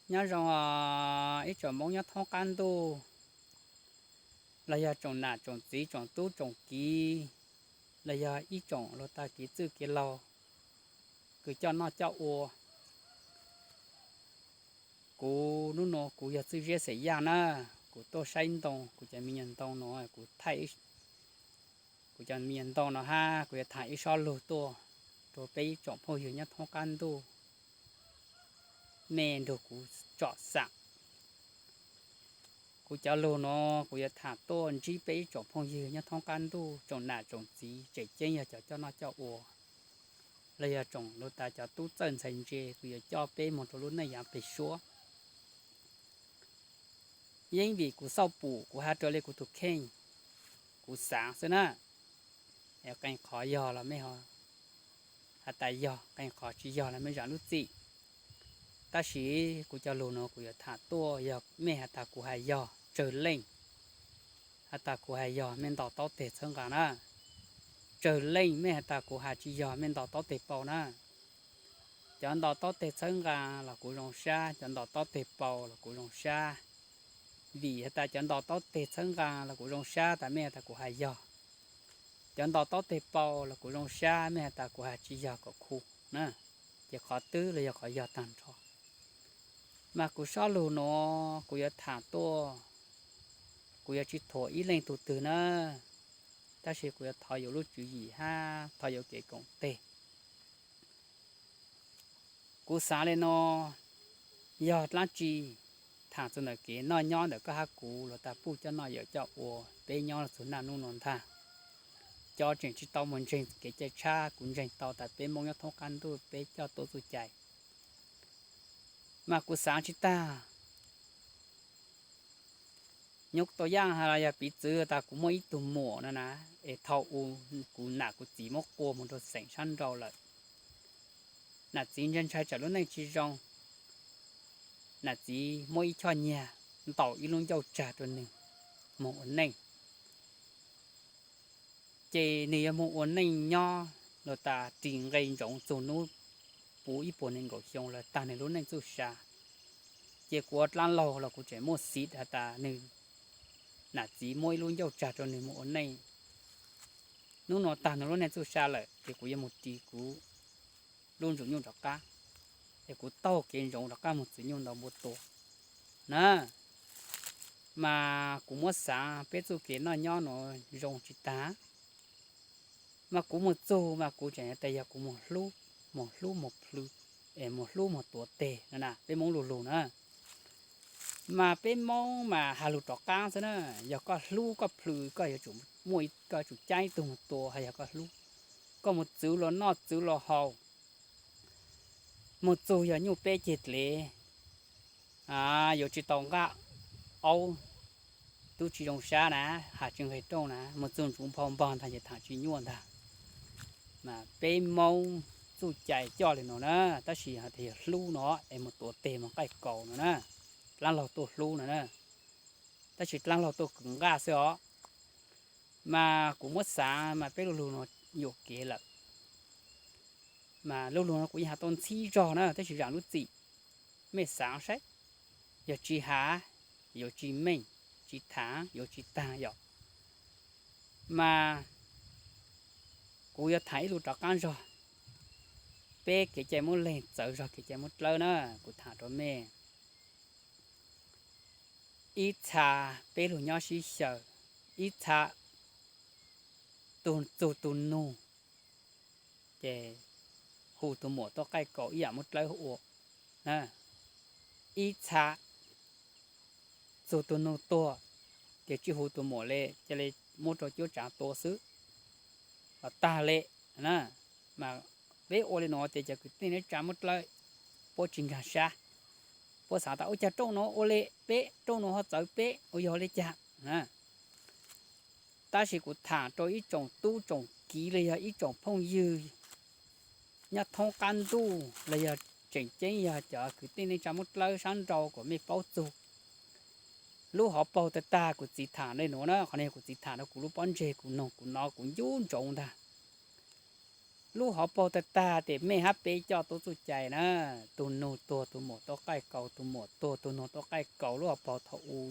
Nyob zoo ib tsoom Hmoob nyob thoob qab ntuj, los yog tsoom nam tsoom txiv tsoom tub tsoom kiv, los yog ib tsoom luag tag kev txwj kev laug, kws coj noj coj ua. Kuv hnub nuav kuv yog Txwj Ziab Xeem Yaj na, kuv tuaj saib ntoo, kuv cov me nyuam ntoo nuav, kuv thaij kuv cov me nyuam ntoo nuav hab kuv yuav tham ib sob lug tuaj rua peb ib tsoom phooj ywg nyob thoob qab ntuj, mej nrug kuv tsom xaam. Kuv cov lug nuav kuv yuav tham tuaj ntsib peb ib tsoom phooj ywg nyob thoob qab ntuj, tsoom nam tsoom txiv, tseem ceeb yog cov coj noj coj ua, los yog tsoom luag tas cov tub txawj ntxhais ntse, kuv yuav coj peb moog rua lub neej yaav peg suab. Yeeb vim kuv xauj pum kuv has rua le kuv tug kheej, kuv xaav xwb na. Qee qhov yog los mej has tas yog, qee qhov tsi yog los mej zaam lub txim. Tab sis kuv cov lug nuav kuv yuav tham tuaj, yog mej has tas kuv has yog, tsawg leej has tas kuv has yog mej ntaus taub teg txhawb nqaa na. Tsawg leej mej has tas kuv has tsi yog mej ntaus taub teg paus na. Cov ntaus taub teg txhawb nqaa los kuv zoo sab, cov ntaus taub teg paus los kuv zoo sab. Vim has tas cov ntaus taub teg txhawb nqaa los kuv zoo sab tas mej has tas kuv has yog. Cov ntaus taub teg paus los kuv zoo sab, mej has tas kuv has tsi yog kom khu na. Ces qhov twg los yog qhov yog taag nrho. Mas kuv sob lug nuav kuv yuav tham tuaj, kuv yuav tsi thuam ib leej tug twg na, tab sis kuv yuav thov yuav lub tswv yim hab thov yuav kev koom teg. Kuv xaav le nuav, yog dlaab tsi tham txug ntawm kev noj nyob ntawm koj hab kuv, luag tas puj coj noj yawm coj ua, peb nyob txug naj nub nuav ntag. Cov tseem tsi tau moog ntseeg kev cai tshab, kuv ntseeg tau tas peb Moob nyob thoob qab ntuj peb coj tuab txuj cai. Mas kuv xaav tsi taag, nyuj tau yaaj has los yog piv txwv tas kuv muaj ib tug muam no na, es thaum u kuv nam kuv txiv muab qua moog rua xeem sab nrau lawm. Nam txiv ntshai ntshai tsam lub neej tsi zoo, nam txiv muab ib choj nyiag ntaus ib lub ncauj tsag rua nwg moog ua neej. Ces nwg yuav moog ua neej nyob, luag tas ris nqe ntsoov txug nub puv ib puas neeg nkaum xyoo lawm taag nwg lub neej txuj sa. Ces kuv ua dlaab laug los kuv tseem muaj xiv has tas nwg nam txiv muab ib lub ncauj tsag rua nwg moog ua neej. Nub nuav taag nwg lub neej txuj sa lawm ces kuv yuav moog ris kuv lub ntsuj nyuj rov qab, es kuv taug kev ntsoov rov qab moog txwv nyuj ntau npua tua na. Mas kuv muab xaav peb txuj kev noj nyob nuav zoo tsi taag. Mas kuv moog txug mas kuv tseem tas yog kuv moog hlub, moog hlub moog plhws, es moog hlub moog tuav teg no na, peb Moob lug lug na. Mas peb Moob mas has lug rov qaab xwb na, yog koj hlub koj plhws koj yuav tsum muaj, koj yuav tsum caab ib tug moog tua, has yog koj hlub, koj moog txwv luas noj txwv luas haus. Moog txug yog nyuj peb ceg dlev, yuav tsi tau nqaj aub, tub tsi zoo sab na, has tsi nqeg rooj na, moog txug ntsuv nphau npog ntag ces tham tsi nyuaj ntag. Mas peb Moob txuj cai coj le nuav na, tab sis has tas yog hlub no es moog tuav teg moog qaij kaus no na, dlaab laug tuaj hlub no na, tab sis dlaab laug tuaj kws nqaj xwb os. Mas kuv muab xaav mas peb lug lug nuav yuam kev lawm. Mas lug lug nuav kuv yeej has tau ntxhib zog na, tab sis zaam lub txim, mej xaav saib, yog tsi has, yuav tsi meej, tsi tham yuav tsi taag yom. Mas kuv yuav tham ib lus rov qaab zog, peb kev cai Moob Leeg txawv zog kev cai Moob Dlawb na, kuv tham rua mej. Ib txha peb lug nyob sib xyaw, ib txha tug txug tug nug ces hu tug muam tuaj qaij kaus ib yaam Moob Dlawb ua. Ib txha txug tug nug tuag ces tsi hu tug muam le, ca le muab rua cuab tsaav tua xwb los taag le. Mas peb ua le nuav ces cov kwv tij neej tsa Moob Dlawb puab tsi nkaag sab, puab xaav tas ua caag rooj nuav ua le peb, rooj nuav ho txawv peb ua yog le caag. Tab sis kuv tham rua ib tsoom tub tsoom kiv los yog ib tsoom phooj ywg nyob thoob qab ntuj los yog tseem ceeb yog cov kwv tij neej tsa Moob Dlawb sab nrau kom mej paub txug. Lub hauv paug tag tag kuv txiv tham le nuav na, qhov no kuv txiv tham rua kuv lub pob ntseg kuv noog kuv nov kuv ncu ntsoov ntag. Lub hauv paug tag tag tes mej hab peb coj tuab txuj cai na, tus nug tuag tus muam tuab qaij kaus, tus muam tuag tus nug tuab qaij kaus. Lub hauv paug thaum u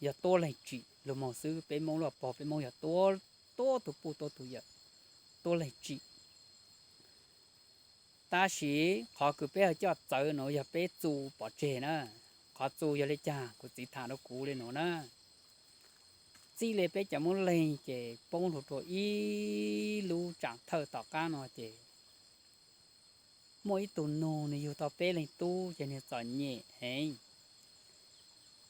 yog tuab leeg tsim lug moog xwb, peb Moob lub hauv paug peb Moob yog tuab, tuab tug puj tuab tug yawm, tuab leeg tsim. Tab sis qhov kws peb ho coj txawv nuav yog peb txu pov tseg na. Qhov txu yog le caag? Kuv txiv tham rua kuv le nuav na. Txij le peb cov Moob leeg ces poob lug rua ib lub tsaam thawj tom qaab no ces muaj ib tug nug, nwg yug tau peb leeg tub ces nwg txom nyem heev.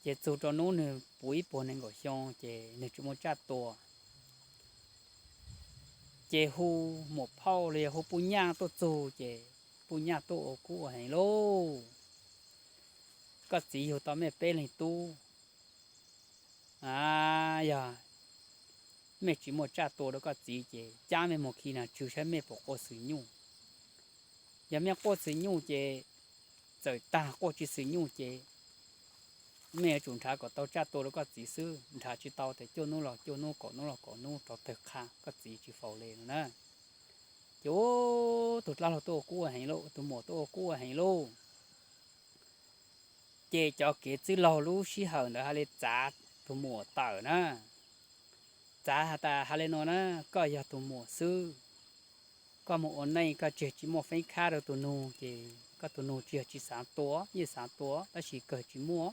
Ces txug rua nub nwg puv ib puag neeg nkaum xyoo ces nwg tsi muaj tsaj tua. Ces hu muam phauj los yog hu puj nyaj tuaj txug ces puj nyaj tuaj ua kub ua heev lauj, koj txiv yug tau mej peb leeg tub, yog mej tsi muaj tsaj tua rua koj txiv ces cab mej moog khi nas tsw saib mej puas quaj xwm nyuj. Yog mej quaj xwm nyuj ces txawm tag quaj tsi xwm nyuj ces mej yuav tsum nrhav kom tau tsaj tua rua koj txiv xwb, nrhav tsi tau tes cuaj nub los cuaj nub, kaum nub los kaum nub, rau tawg qha koj txiv tsi faus le no na. Ces ub, tug dlaab laug tuaj ua kub ua heev lauj, tus muam tuaj ua kub ua heev lauj. Ces cov kev txwj laug lub sij hawm ntawd has le txav tus muam tawm na, txav has tas has le nuav na, koj yog tus muam xwb, koj moog ua neej koj tseg tsi muaj feeb khab rua tus nug ces koj tus nug tsi yog tsi xaav tua, yeej xaav tua tab sis kawg tsi muaj.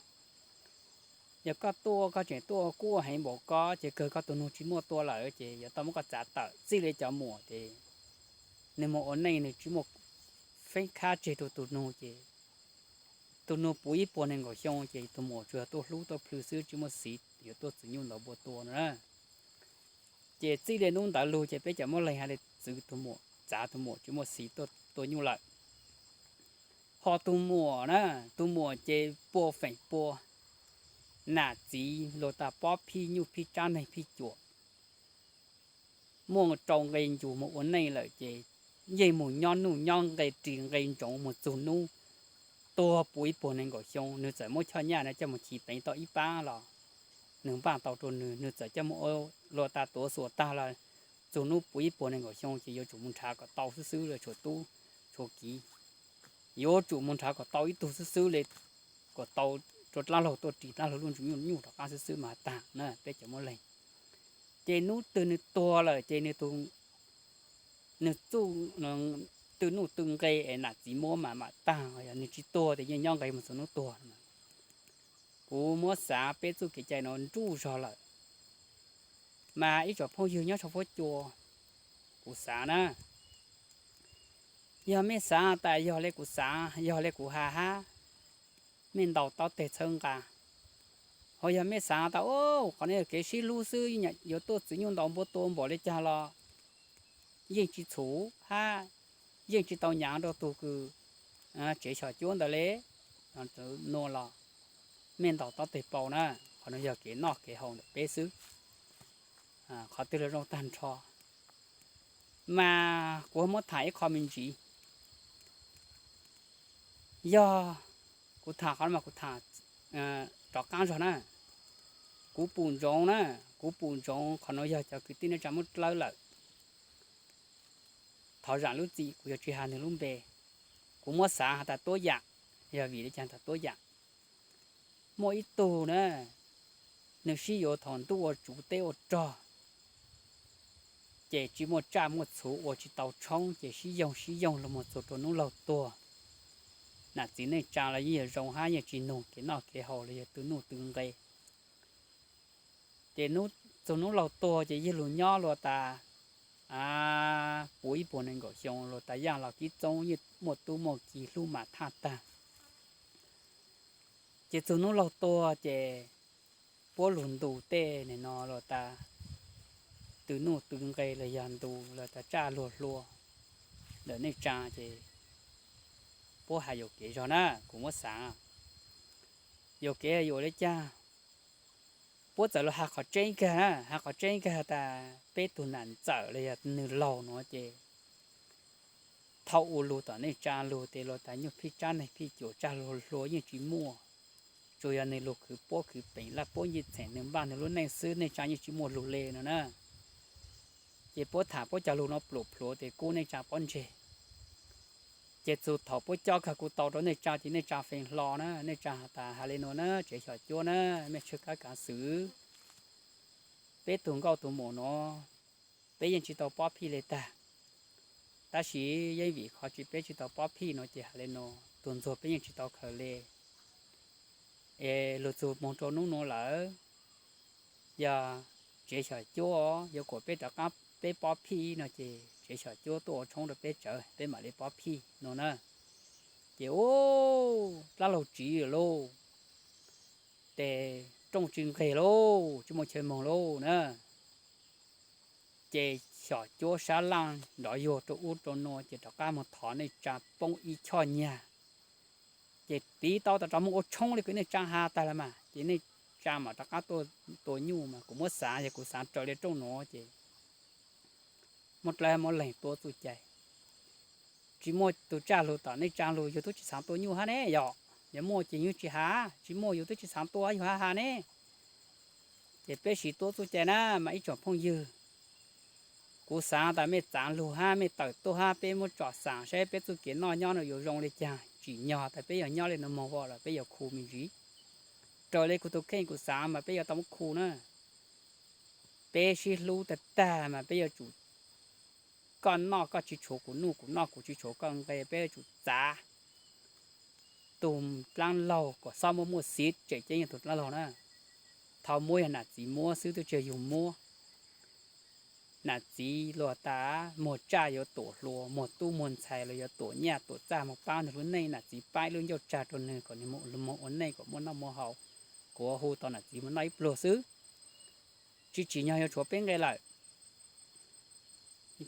Yog koj tuaj koj tseem tuaj ua kub ua heev npaum ko ces kawg koj tus nug tsi muaj tua lawm ces yuav tau muab koj txav tawm. Txij le cov muam ces nwg moog ua neej nwg tsi muaj feeb khab tseg rua tus nug ces tus nug puv ib puag neeg nkaum xyoo ces tus muam tsuas yog tuaj hlub tuaj plhw xwb tsi muaj xiv yuav tuaj txwm nyuj ntaus npua tua no na. Ces txij le nub ntawd lug ces peb cov Moob leeg has le txwv tus muam, txav tus muam tsi muaj xiv tuaj tua nyuj lawm. Ho tus muam na, tus muam ces pua feem pua, nam txiv luag tas pob phij nyuj phij tsab neeg phij cuam, muaj rau nqe ncus moog ua neej lawm ces yeej moog nyob nuj nyob nqe ris nqe ntsoov moog txug nub tuag puv ib puag neeg nkaum xyoo. Nwg txawm muab choj nyaj na coj moog chim peev tau ib paab los nwg npaj tau rua nwg, nwg txawm coj moog ua luag tas tuav xuas tag los txug nub puv ib puag neeg nkaum xyoo ces yuav tsum moog nrhav kom tau xwb xwb le tshuav tub tshuav kiv, yuav tsum moog nrhav kom tau ib tug xwb xwb le, kom tau rua dlaab laug tuaj ris dlaab laug lub ntsug nyuj rov qaab xwb xwb mas has tag na peb cov Moob leeg. Ces nub twg nwg tuag lawm ces nwg txuj tw nuj tw nqe es nam txiv muab mas mam tag, yog nwg tsi tuag tes yeej nyob nqe moog txug nub tuag. Kuv muab xaav peb txuj kev cai nuav nruj zog lawm, mas ib tsoom phooj ywg nyob sau fuab cua, kuv xaav na, yog mej xaav tas yog le kuv xaav yog le kuv has hab, mej ntaus taub teg txhawb nqa. Ho yog mej xaav tas qhov no yog kev sib hlub xwb yuav tuaj txwv nyuj ntaus npua tua npaum le caag los yeej tsi txhum hab yeej tsi tau nyaav rua tug kws tsev xyom cuab ntawd le, nua los mej ntaus taub teg paub na. Qhov no yog kev noj kev haus ntawm peb xwb, qhov twg los zoo tag nrho. Mas kuv muab tham ib qho me ntsis, yog kuv tham qhov no mas kuv tham rov qaab zog na. Kuv pum ntsoov na, kuv pum ntsoov qhov no yog cov kwv tij neej tsaa muab dlawb lawm. Thov zaam lub txim kuv yuav tsi has nwg lub npe. Kuv muab xaav has tas tuab yaam, yog vim le caag has tas tuab yaam. Muaj ib tug na, nwg sib yuav thaum ntuj ua tsuv teb ua rog, ces tsi muaj tsaj muaj txhu ua tsi tau tshoob ces sib yoog sib yoog lug moog txug rua nub laug tuag. Nam txiv neej tsaa los yeej yog zoo hab yeej tsi nug kev noj kev haus los yog tw nuj tw nqe. Ces txug nub laug tuag ces yawg lug nyob luag tas puv ib puag nees nkaum xyoo, luag tas yaaj los kib txoob yeej muaj tub muaj ki hlub mam thaj tag. Ces txug nub laug tuag ces puab lug ntu tej nim no luag tas tw nuj tw nqe los yog ntu luag tas tsaj luag hlua ntawm neej tsaa ces puab has yuam kev zog na, kuv muab xaav yuam kev yuam le caag. Puab txawm lug has qhov tseeb kag na, has qhov tseeb kag tas peb tug nam ntxawm los yog nwg laug nuav ces thaum ua lug tom neej tsaa lug tes luag tas nyuj phij tsab neeg phij cuam tsaj luag hlua yeej tsi muaj, tsuas yog nwg lug khwv puab khwv peem laj puab ncej txheem nwg npaj nwg lub neej xwb, neej tsaa yeej tsi muaj lug le no na. Ces puab tham puab cov lug nuav pluam plhuav tes kub neej tsaa pob ntseg. Ces txug thaum puab cob kawg kuv tau rua neej tsaa ces neej tsaa feem hlo na, neej tsaa has tas has le nuav na, tsev xyom cuab na, mej tshwj kab kaav xwm, peb tug nkauj tug muam nuav, peb yeej tsi tau pob phij le tag. Tab sis yeej vim qhov tsi peb tsi tau pob phij nuav ces has le nuav, tug ntxuag peb yeej tsi tau khaws le. Es lug txug moog rua nub nuav lawm, yog tsev xyom cuab yuav kuam peb rov qaab peb pob phij no ces tsev xyom cuab tuaj ua tshoob rua peb tsawv peb mam le pob phij no na. Ces ub, dlaab laug tsiv lawm lauj, tes rooj tsi nqeg lauj, tsi muaj chaw moog lauj na. Ces xyom cuab sab laaj nrov yuag rua ub rua nuav ces rov qaab moog thov neej tsaa poob ib choj nyag. Ces tiv tau tas rov moog ua tshoob le kws neej tsaa has tag lawm mas, ces neej tsaa mam rov qaab tuaj tua nyuj mas kuv muab xaav, yog kuv xaav raws le rooj nuav ces muaj dlawg muaj leeg tua txuj cai. Tsi muaj tug tsaj lug tom neej tsaa lug yug tub tsi xaav tua nyuj hab ne yog? Yog muaj ces yug tsi has, tsi muaj yug tub tsi xaav tua yug hab has ne. Ces peb siv tuab txuj cai na mas ib tsoom phooj ywg, kuv xaav tas mej txaav lug hab mej tawm tuaj hab peb muab tsom xaam saib peb txuj kev noj nyob no yuav zoo le caag. Tsim nyog tas peb yog nyob le nuav moog vom los peb yuav khu me ntsis. Raws le kuv tug kheej kuv xaav mas peb yuav tau muab khu na. Peb sib hlub tag tag mas peb yuav tsum, koj noj koj tsi tshuav kuv nuj, kuv noj kuv tsi tshuav koj nqe, peb yuav tsum txav tug dlaab laug kom xob muaj muaj xiv tseem ceeb yog tug dlaab laug na. Thaum muab yog nam txiv muab xwb twb tsi yog yug muab. Nam txiv luag tas muag tsaj yuav tuam hluas, muag tub muag ntxhais los yuav tuam nyaj tuam txaj moog paab nwg lub neej, nam txiv paab ib lub ncauj tsag rua nwg kom nwg moog ua neej kom muaj noj muaj haus. Kuv hu tau nam txiv moog noj ib pluag xwb, tsi tsim nyog yuav tshuav peb nqe lawm.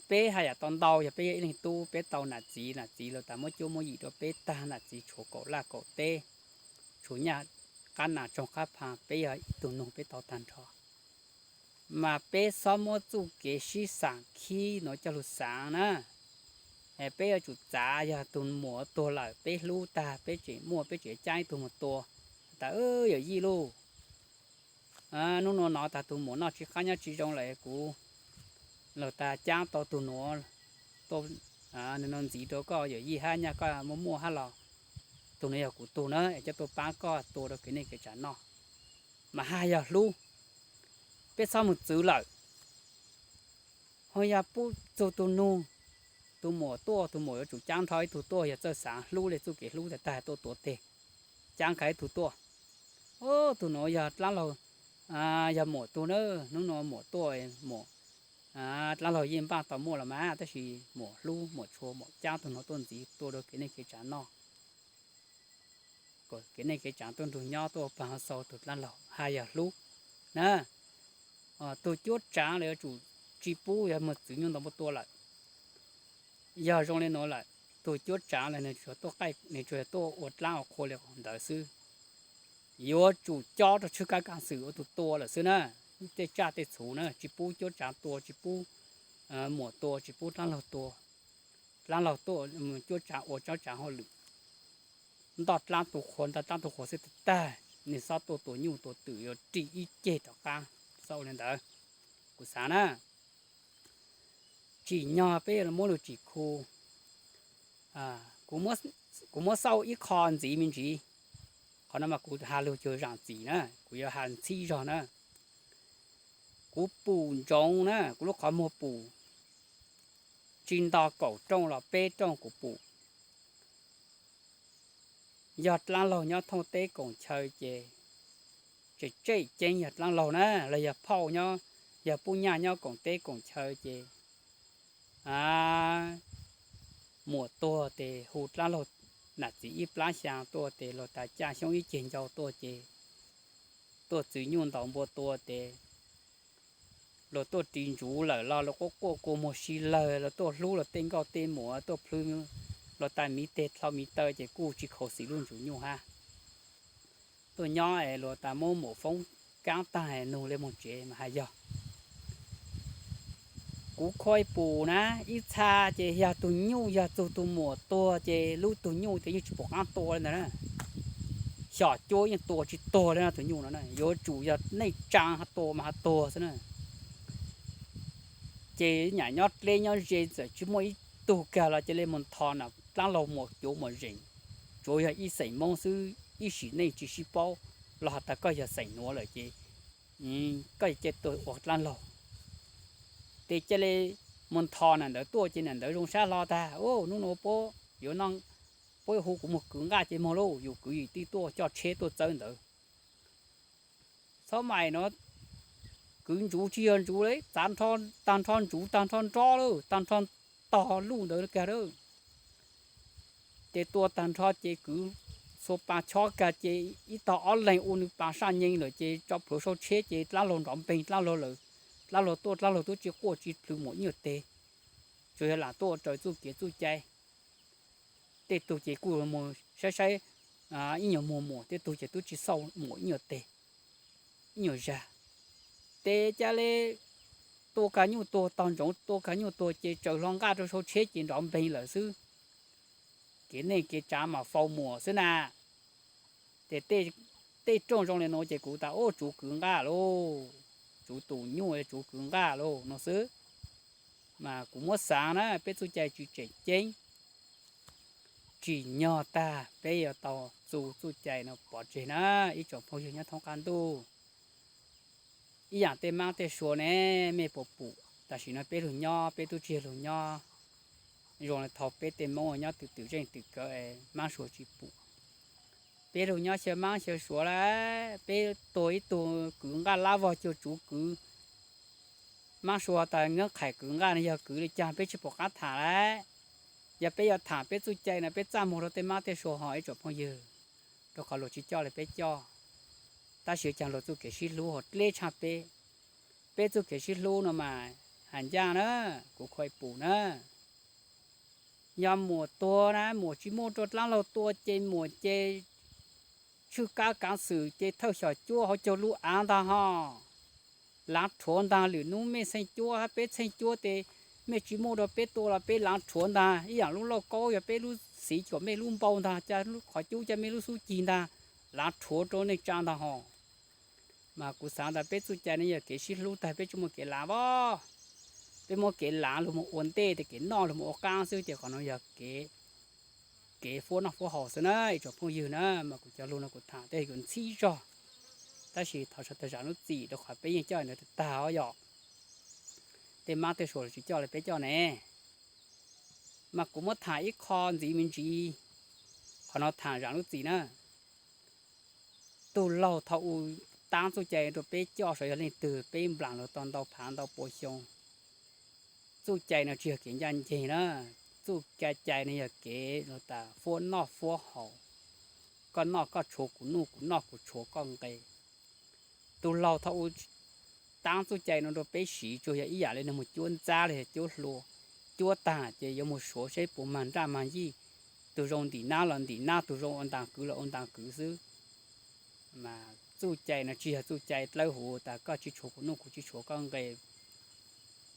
Peb haj yam tau ntau, yog peb yog ib leeg tub peb tau nam txiv, nam txiv luag tas muab cuab muab yim rua peb tag, nam txiv tshuav kaum laj kaum teb, tshuav nyaj qab nas tsoog qab pha, peb yog ib tug nug peb tau tag nrho. Mas peb xob muab txuj kev sib xaam khib nuav coj lug xaav na. Peb yuav tsum txav, yog tug muam tuag lawm peb hlub tag peb tseem muaj peb tseem caab ib tug moog tua. Tas yawm yij lauj, nub nuav nov tas tug muam noj tsi qab nyob tsi zoo lawm, kuv lug tas caab tau tug nuav, nws nuav ntxiv rua koj yawm yij hab nyaj koj muaj muaj hab los, tug nuav yog kuv tug na, es coj tuaj paab koj tua rua kev neej kev tsaav noj. Mas haj yog hlub, peb txhob moog txwv lawm. Ho yog pub txug tug nug, tug muam tuaj, tug muam yuav tsum caab nrho ib tug tuaj, yog txawj xaav hlub le txuj kev hlub tag tag tuaj tuav teg, caab khav ib tug tuaj. Tug nuav yog dlaab laug, yog muam tug na, nub nuav muam tuaj, muam, dlaab laug yeej npaaj tau muaj los mas, tab sis muam hlub muam tshua muam caab tug nuav tuaj ntxiv tua rua kev neej kev tsaav noj, kom kev neej kev tsaav tuaj nrug nyob tuaj ua paag ua xau tug dlaab laug haj yog hlub na. Tug cuab tsaav los yuav tsum tsi pub yog moog txwv nyuj ntau npua tua lawm. Yog zoo le nuav lawm, tug cuab tsaav los nws tsuas tuaj ua dlaab ua qhua le ntawd xwb. Yuav tsum cob rua tshwj kab kaam xwm ua tug tua lawm xwb na. Tej tsaj tej txhu na tsi pub cuab tsaav tua, tsi pub muam tua, tsi pub dlaab laug tua. Dlaab laug tuaj, cuab tsaav ua cuab tsaav hauj lwm, ntoj dlaab tu qhua ntoj dlaab tu qhua xwb tag tag, nws xob tuaj tua nyuj tua twm yuav rig ib ceg rov qab. Xob ua le ntawd, kuv xaav na. Tsim nyog peb yuav muab lug tsim khu. Kuv muab xauj ib qho ntxiv me ntsis, qhov no mas kuv has lug cuag zaam txim na, kuv yuav has ntxhib zog na. Kuv pum ntsoov na, kuv lub qhov muag pum tsi nto kaum rooj los peb rooj kuv pum. Yog dlaab laug nyob thooj teb koom chaw ces tseem tseem ceeb yog dlaab laug na, los yog phauj nyob, yog pub nyaj nyob koom teb koom chaw ces muam tuag tes hu dlaab laug nam txiv ib plab xyaa tuaj tes luag tas caj xyoob ib ceg ncau tuaj ces tuaj txwv nyuj ntaus npua tua tes luag tuaj ris ntsuv lawm los luag quaj quaj kua muag si lawg, luag tuaj hlub luag tej nkauj tej muam tuaj plhws luag tas miv teg dlhau miv taw ces kuj tsi khuv xim lub ntsuv nyuj hab. Tuaj nyob es luag tas muab muam foob kaab tag nug le moog tsev mas haj yog. Kuv khuv pum na, ib txha ces yog tug nyuj yog tug muam tuag ces lub tug nyuj ces yeej tsi pum qaab tua le ntawd na. Xyom cuab yeej tua tsi tuag le no tug nyuj no na, yuav tsum yog neej tsaa ho tua mas ho tuag xwb na. ces nyam nyob dleb nyob ze txawm tsis muaj ib tug kag los cia li mus ntho na dlaab laug muas cuv muas zeem, tsuav yog ib xeem Moob xwb ib sim neej tsis sib paub, los has tas koj yog xeem nuav lawm ces koj cia tuaj ua dlaab laug. Ces cia li mus ntho nam ntawd tuaj ces nam ntawd zoo sab hlo tag, hnub nuav puab yuav noj, puab yuav hu kuv mus kwv nqaj ces moog lauj, yus kwv yim tij tuaj coj tsheb tuaj txawb ntawd. Txhob mais no, kwv ntsuv tsis yog ntsuv le, txav tag nrho ntsuv tag nrho nrob lawm, tag nrho tog luj ntawd kag lawm. Ces tua tag nrho ces kwv txhua paa chob kag ces ib tog ob leeg ua nws paa saj nyeeg lawm ces tso plhuav sau tsheb ces dlaab laug nrov npeeg dlaab laug lawm. Dlaab laug tuaj dlaab laug tub tsis quaj tsis plhws muam ib nyuag teg, tsuas yog lam tuaj raws txuj kev txuj cai. Tej tug ces kuj mus saib saib ib nyuag muag muam, tej tug ces tub tsis xauj muam ib nyuag teg, ib nyuag zag. Ces ca le tua kag nyuj tuag tog ntsoov, tua kag nyuj tuag ces tsaws hlo nqaj rau sau tsheb ces nrov npeeg lawm xwb. Kev neej kev tsav mas faus muam xwb na. Ces tej rooj zoo li nuav ces kuv tas ub tsuv kwv nqaj lauj, tsuv tus nyuj tsuv kwv nqaj lauj no xwb. Mas kuv muab xaav na peb txuj cai tsis tseem ceeb, tsim nyog tag peb yuav tau txu txuj cai no pov tseg na ib tsoom phooj ywg nyob thoob qab ntuj. Ib yaam tej maab tej sua ne, mej puas pum, tam sim no peb lug nyob peb tub tsis yog lug nyob zoo le thaum peb tej Moob nyob twm twm zeej twm kawv es maab sua tsis pum. Peb lug nyob xyaw maab xyaw suav lawm, peb tuag ib tug kwv nqaj lab vog cuag tsuv kwv. Maab sua tas nqeeb qhais kwv nqaj no yog kwv li cas peb tsis pom qab tham lawm. Yog peb yuav tham peb txuj cai no peb txaj muag rau tej maab tej sua ho ib tsoom phooj ywg, rau qhov luag tsis coj li peb coj. Tab sis caag luag txuj kev sib hlub ho dleb tshaj peb. Peb txuj kev sib hlub no mas has ncaaj na, kuv khuv pum na. Yog muam tuag na muam tsis muaj rau dlaab laug tua ces muam ces tshwj kab kaav xwm ces thawj xyom cuab hauv caug lub av ntag ho. Laav rhuav ntag, lwm nub mej txheej cuab hab peb txheej cuab tes mej tsis muaj rau peb tua los peb laav rhuav ntag. Ib yaam lub lauj kaub yog peb lub xiv cuam mej lub npau ntag, ca qhov cub ca mej lub xub cig ntag, laav rhuav rau neej tsa ntag ho. Mas kuv xaav tas peb txuj cai no yog kev sib hlub tag peb tsis muaj kev laav os. Peb muab kev laav lug mus ua ntej, tej kev noj lug mus ua qaab xwb, ces qhov no yog kev fuab noj fuab haus xwb na ib tsoom phooj ywg na. Mas kuv cov lug no kuv tham tej yuav ntxhib zog, tab sis thov sawv daws zaam lub txim rau qhov peb yeej coj ntawd tag tag os yom. Tej maab tej sua tsis coj li peb coj ne. Mas kuv muab tham ib qho ntxiv me ntsis, qhov no tham zaam lub txim na. Tug laug thaum u taab txuj cai rau peb coj saib yog leej twg, peb nplaam lug tau ntau phaav ntau pua xyoo. Txuj cai no tsis yog kev ncaj nceeg na, txuj cai no yog kev lug tas fuab noj fuab haus, koj noj koj tshuav kuv nuj, kuv noj kuv tshuav koj nqe. Tus laug thaum u taab txuj cai no rau peb siv tsuas yog ib yam li nwg mus cuab ntxab los yog cuab hlua, cuab tag ces yuav mus suav seb puas mag nraj mag yij, tus zoo ntim nab los ntim nab, tus zoo ua ntaag kwv los ua ntaag kwv xwb. Mas txuj cai no tsis yog txuj cai dlawb huv tas koj tsis tshuav kuv nuj kuv tsis tshuav koj nqe.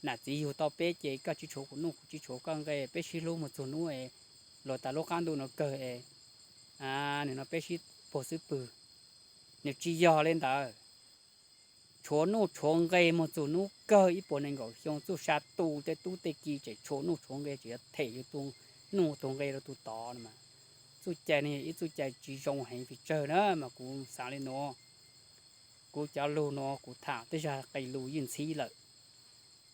Nam txiv yug tau peb ces koj tsis tshuav kuv nuj kuv tsis tshuav koj nqe, peb sib hlub mus txug nub es luag tas lub qaab ntuj no kawg es nws no peb sib puag xwb pwg. Nws tsis yog li ntawd. Tshuav nuj tshuav nqe mus txug nub kawg ib puas nees nkaum xyoo, txuj sa tu tej tub tej ki tseem tshuav nuj tshuav nqe, tseem yuav them yus tus nuj tus nqe rau tus tod no mas. Txuj cai no yog ib txuj cai tsis zoo heev pes tsawg na mas kuv xaav li nuav. Kuv cov lug nuav kuv tham tej zag qee lus yeej ntxhib lawm,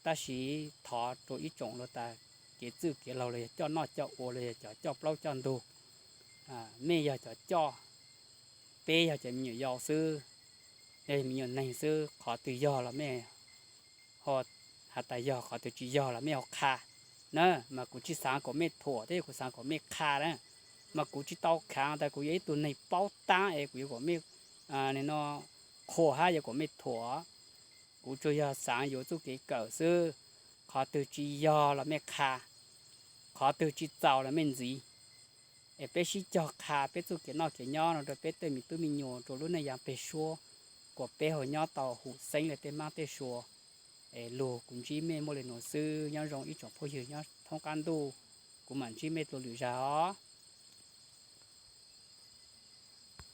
tab sis thov rau ib tsoom luag tas kev txwj kev laug los yog coj noj coj ua los yog cov coj plaub coj ntug, mej yog cov coj, peb yog cov me nyuam yaus xwb, yog me nyuam neeg xwb, qhov twg yog los mej ho has tas yog, qhov twg tsis yog los mej ho qha na. Mas kuv tsis xaav kom mej thuam thiab kuv xaav kom mej qha na. Mas kuv tsis tau khaav tas kuv yog ib tug neeg paub taab es kuv yuav kom mej no qhuas hab yuav kom mej thuam. Kuv tsuas yog xaav yuav txuj kev kawm xwb. Qhov twg tsis yog los mej qha, qhov twg tsis txaus los mej ntxiv. Es peb sib cog qha peb txuj kev noj kev nyob no rau peb tej me tub me nyuam rau lub neej yav peg suab, kom peb ho nyob tau hum xeeb li tej mab tej sua. Es lug kuv ntsib mej muaj li nuav xwb, nyob zoo ib tsoom phooj ywg nyob thoob qab ntuj, kuv mam ntsib mej dlua lwm zag os.